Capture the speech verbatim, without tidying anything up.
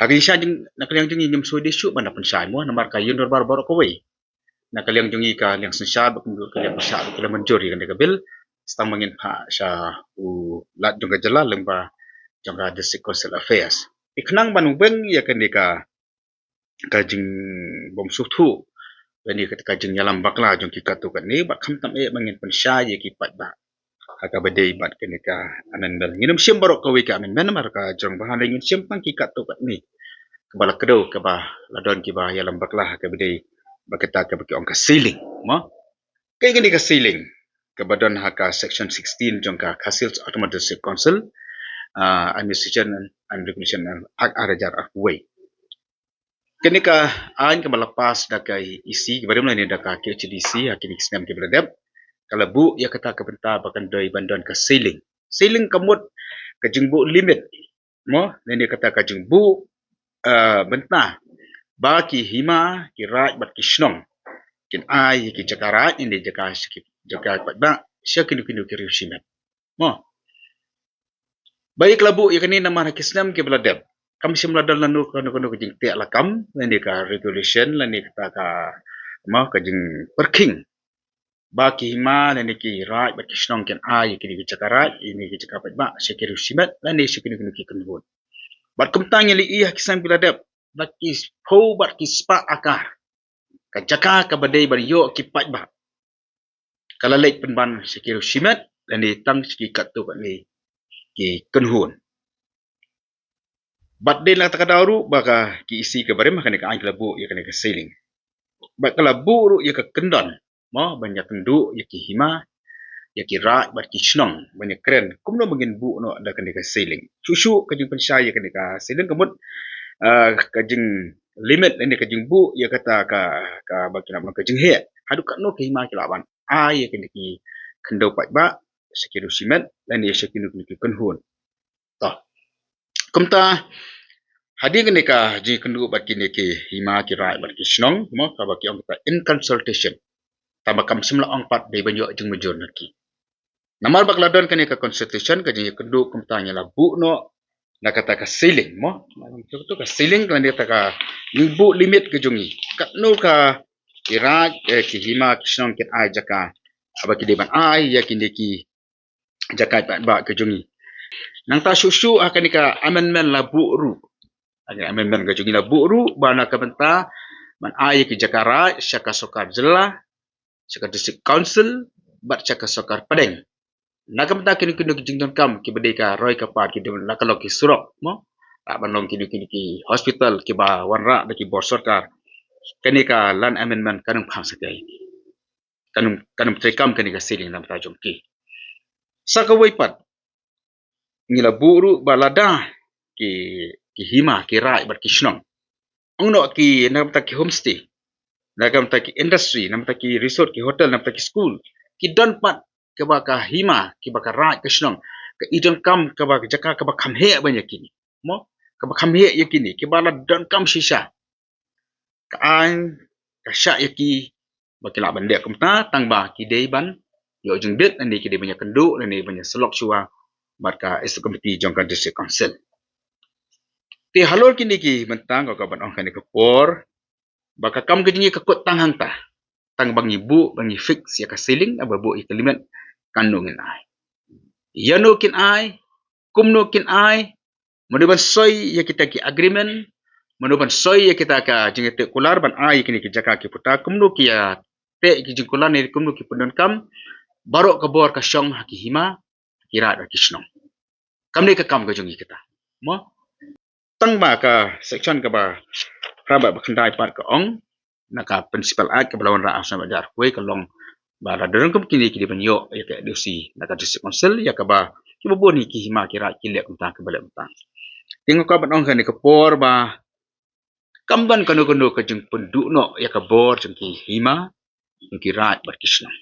Ka jingshai jing, na ka liang jong ngi ngim soi dei shuh ban da pynshai mo, namar ka ïing dorbar baroh kawei, na ka liang jong ngi ka liang synshar bad kumjuh ka liang pyrshah ka la mynjur ïa kane ka bill. Sa tang ba ngin phah sha u Lat jong ka jylla lyngba jong ka District Council Affairs. Te khnang ban weng ïa kane ka, ka jingbymsngewthuh lane ka, ka jingïalam bakla jong ki katto katne, bad khamtam eh ba ngin pynshai ïa ki paidbah ha kaba dei bad kane ka amendment. Ngin ym shim baroh kawei ka amendment namar ka jrong bha, hynrei ngin shim tang ki katto katne kaba la kdew, kaba la don kiba ïalam bakla ha kaba dei bad kata kaba ki ong ka ceiling mo. Kaei kane ka ceiling? Kaba don ha ka section sixteen jong ka Khasi Hills Autonomous District Council, ah, Administration and Regulation Act ar hajar arphew wei. Kane ka aiñ kaba la pass da ka E C kaba rim lane da ka K H A D C ha kine ki snem kiba la dep, ka la buh ïa kata ka bynta ba kan dei ban don ka ceiling. Ceiling ka mut ka jingbuh limit mo, lane kata ka jingbuh, eh, bynta ba ki hima, ki raid bad ki shnong kin ai ïa ki jaka raid, lane jaka, jaka paidbah sha kino kino ki riew shimet mo. Ba ïa ka la buh ïa kane namar ha ki snem kiba la dep kam shym la don lano kano kano ka jingteh lakam lane ka regulation lane kata ka, mo, ka jingpyrkhing ba ki hima lane ki raid bad ki shnong kin ai ïa kine ki jaka raid, ïa kine ki jaka paidbah sha ki riew shimet lane sha kino kino ki kynhun. Bad kumta ngi la ïohi ha ki snem kiba la dep, ba ki phew bad ki spah akar ka jaka kaba dei ban ïoh ki paidbah ka la leit pynban sha ki riew shimet lane tang sha ki katto katne ki kynhun. Bad dei na kata ka daw ruh ba ka K H A D C kaba rim ha kane ka aiñ ka la buh ïa kane ka ceiling. Bad ka la buh ruh ïa ka kyndon mo ban ïakynduh ïa ki hima, ïa ki raid bad ki shnong ban ïakren kumno ba ngin buh noh da kane ka ceiling. Shuh shuh ka jingpynshai ïa kane ka ceiling ka mut, ah, ka jinglimit lane ka jingbuh ïa kata ka, kaba ki lah ban ong ka jingheh haduh katno ka hima ki lah ban ai ïa kine ki khyndew paidbah sha ki riew shimet lane sha kino kino ki kynhun. To. Kumta hadien kane ka jingïakynduh bad kine ki hima, ki raid bad ki shnong mo, kaba ki ong kata in consultation, tangba kam shym la ong pat dei ban ïoh jingmujur na ki. Namar ba ka la don kane ka consultation, ka jingïakynduh, kumta ngi la buh noh na kata ka ceiling mo. Ka ceiling ka la dei kata ka, ngi buh limit ka jong ngi katno ka ki raid, eh, ki hima, ki shnong kin ai jaka, haba ki dei ban ai ïa kine ki jaka paidbah ka jong ngi. Nangta shuh shuh ha kane ka amendment la buh ruh, ha kane ka amendment ka jong ngi la buh ruh ba na ka bynta ban ai ïa ki jaka raid sha ka sorkar jylla, sha ka district council bad sha ka sorkar pdeng. Na ka bynta kino kino ki jingdonkam kiba dei ka roi ka par, ki dei na ka long ki surok mo, lah ban long kino kino ki hospital kiba wanrah da ki bor sorkar, kane ka land amendment kan ym phah satia. Kan ym, kan ym treikam kane ka ceiling na ka bynta jong ki. Sa kawei pat ngi la buh ruh ba lada ki, ki hima, ki raid bad ki shnong, ong noh ki na ka bynta ki homestay, na ka bynta ki industry, na ka bynta ki resort, ki hotel, na ka bynta ki skul, ki don pat kaba ka hima, kiba ka raid ka shnong ka i donkam kaba ka jaka kaba kham heh ban ïa kine mo, kaba kham heh ïa kine, kiba la donkam shisha. Ka aiñ ka shah ïa ki ba ki lah ban leh kumta tangba ki dei ban ïoh jingbit lane ki dei ban ïakynduh lane ban ïasyllok shuwa bad ka executive committee jong ka district council. Te halor kine ki bynta nga kwah ban ong ha kane ka por ba ka kam ka jong ngi ka kut tang hangta, tangba ngi buh, ba ngi fix ïa ka ceiling, ba buh ïa ka limit, kano ngin ai, ïano kin ai, kumno kin ai, mano ban soi ïa kita ki agreement, mano ban soi ïa kita ka jingïateh kular ban ai ïa kine ki jaka ki puta, kumno ki ïateh ki jingkular ne kumno ki pyndonkam, baroh ka bor ka shong ha ki hima, ki raid bad ki shnong. Kam dei ka kam ka jong ngi kita mo. Tangba ka section kaba phra bad ba khyndai pat ka ong, na ka Principal Act kaba la wanrah ha u snem ar hajar arphew wei ka long ba lada don kum kine ki dei ban ïoh ïa ka A D C na ka District Council, ïa kaba kiba bun hi ki hima ki raid ki leh kumta, kiba leh kumta. Te nga kwah ban ong ha kane ka por ba kam don kano kano ka jingpynduh noh ïa ka bor jong ki hima, jong ki raid bad ki shnong.